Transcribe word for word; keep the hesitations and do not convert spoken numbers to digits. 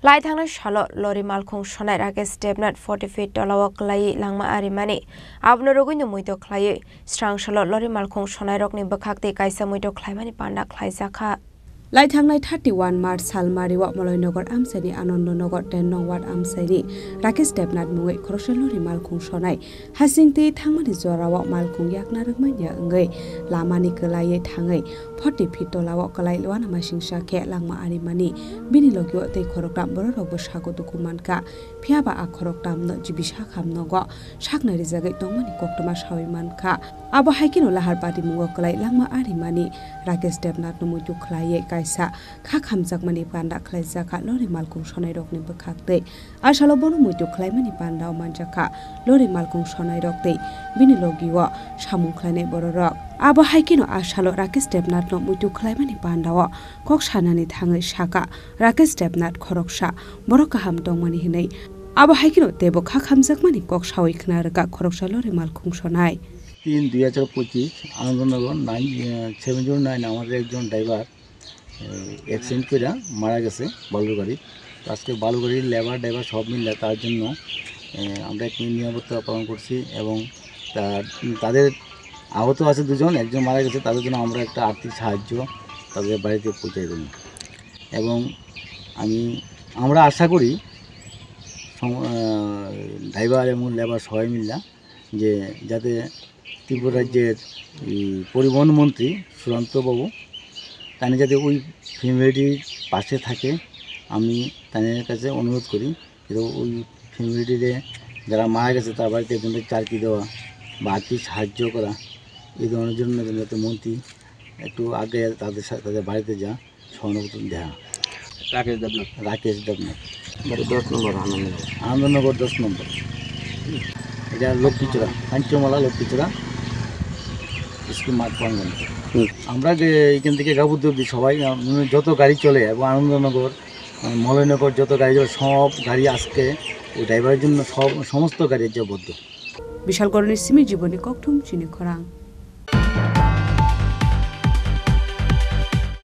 Lai thangnai salo lori malkhung sonai Rakesh Debnath forty feet tolao kwlaiwi langma arimani. Abono rwgwino muitu khlaiwi srang salo lori malkhung sonairokni bwkhak tei kaisa muitu khlaimani panda khlaijakha. Lai thangnai thirty one March salmario Moloinogar amchaini Anandanagar ten nong ward amchaini Rakesh Debnath mungwi khoroksa lori malkhung sonai hasing twi thangmani jorao malkhung yakna rwkmanya wngwi lamani kwlaiwi thangwi forty feet tolao kwlai uanamasingcha khe langma arimani. Bini logio tei khoroktam bororokbo sago duku mankha, phiyaba a khoroktamno jibi sakham nogo saknai rijagwi tongmani koktwma sawi mankha. Abo hai kheno lahar patimungo kwlai langma arimani Rakesh Debnathno muitu khlaiwi kaisa kha khamjakmani panda khlaijakha lori malkhung sonairokni bwkhak tei. A salo bono muitu khlaimani pandao manjakha lori malkhung sonairok tei bini logio samung khlainai bororok. Abo hai kheno a salo Rakesh Debnathno muitu khlaimani pandao kok sanani thangwi sakha Rakesh Debnath khoroksa borok kaham tongmani hinwi. Abo hai kheno teibo kha khamjakmani kok sawi khna rwkha khoroksa lori malkhung sonai. তিন দুই হাজার পঁচিশ, আনন্দনগর নাইন, আহ, seven zero nine আমাদের একজন ড্রাইভার, আহ, অ্যাক্সিডেন্ট করে মারা গেছে বালুর গাড়ি। তো আজকে বালুর গাড়ির লেবার ড্রাইভার সব মিলে তার জন্য, আহ, আমরা একটি নিরাপত্তা পালন করছি এবং তার, তাদের আহত আছে দুজন, একজন মারা গেছে, তাদের জন্য আমরা একটা আর্থিক সাহায্য তাদের বাড়িতে পৌঁছে দেবো। এবং আমি, আমরা আশা করি সম-, আহ, ড্রাইভার এবং লেবার সবাই মিলে যে যাতে ত্রিপুরা রাজ্যের এই পরিবহন মন্ত্রী সুশান্ত বাবু তানি যাতে ওই ফ্যামিলিটির পাশে থাকে, আমি তাদের কাছে অনুরোধ করি। কিন্তু ওই ফ্যামিলিটিতে যারা মারা গেছে তার বাড়িতে একজনকে চাকরি দেওয়া বা আর্থিক সাহায্য করা, এই ধরনের জন্য যাতে মন্ত্রী একটু আগে তাদের সা-, তাদের বাড়িতে যা সহানুভূতি দেওয়া। রাকেশ দেবনাথ। রাকেশ দেবনাথ। বাড়ি দশ নম্বর আনন্দনগর। আনন্দনগর দশ নম্বর। এটা লক্ষ্মীচূড়া, কাঞ্চনমালা লক্ষ্মীচূড়া স্কুল মাঠ প্রাঙ্গণ। হুম। আমরা যে এখান থেকে গাবুদ্দি অব্দি সবাই, আহ, মানে যত গাড়ি চলে এবং আনন্দনগর, আহ, মলয়নগর যত গাড়ি চলে, সব গাড়ি আজকে ওই ড্রাইভারের জন্য সব, সমস্ত গাড়ি আজকে বন্ধ। Bishalgarhni simi jiboni kokthum chini khorang.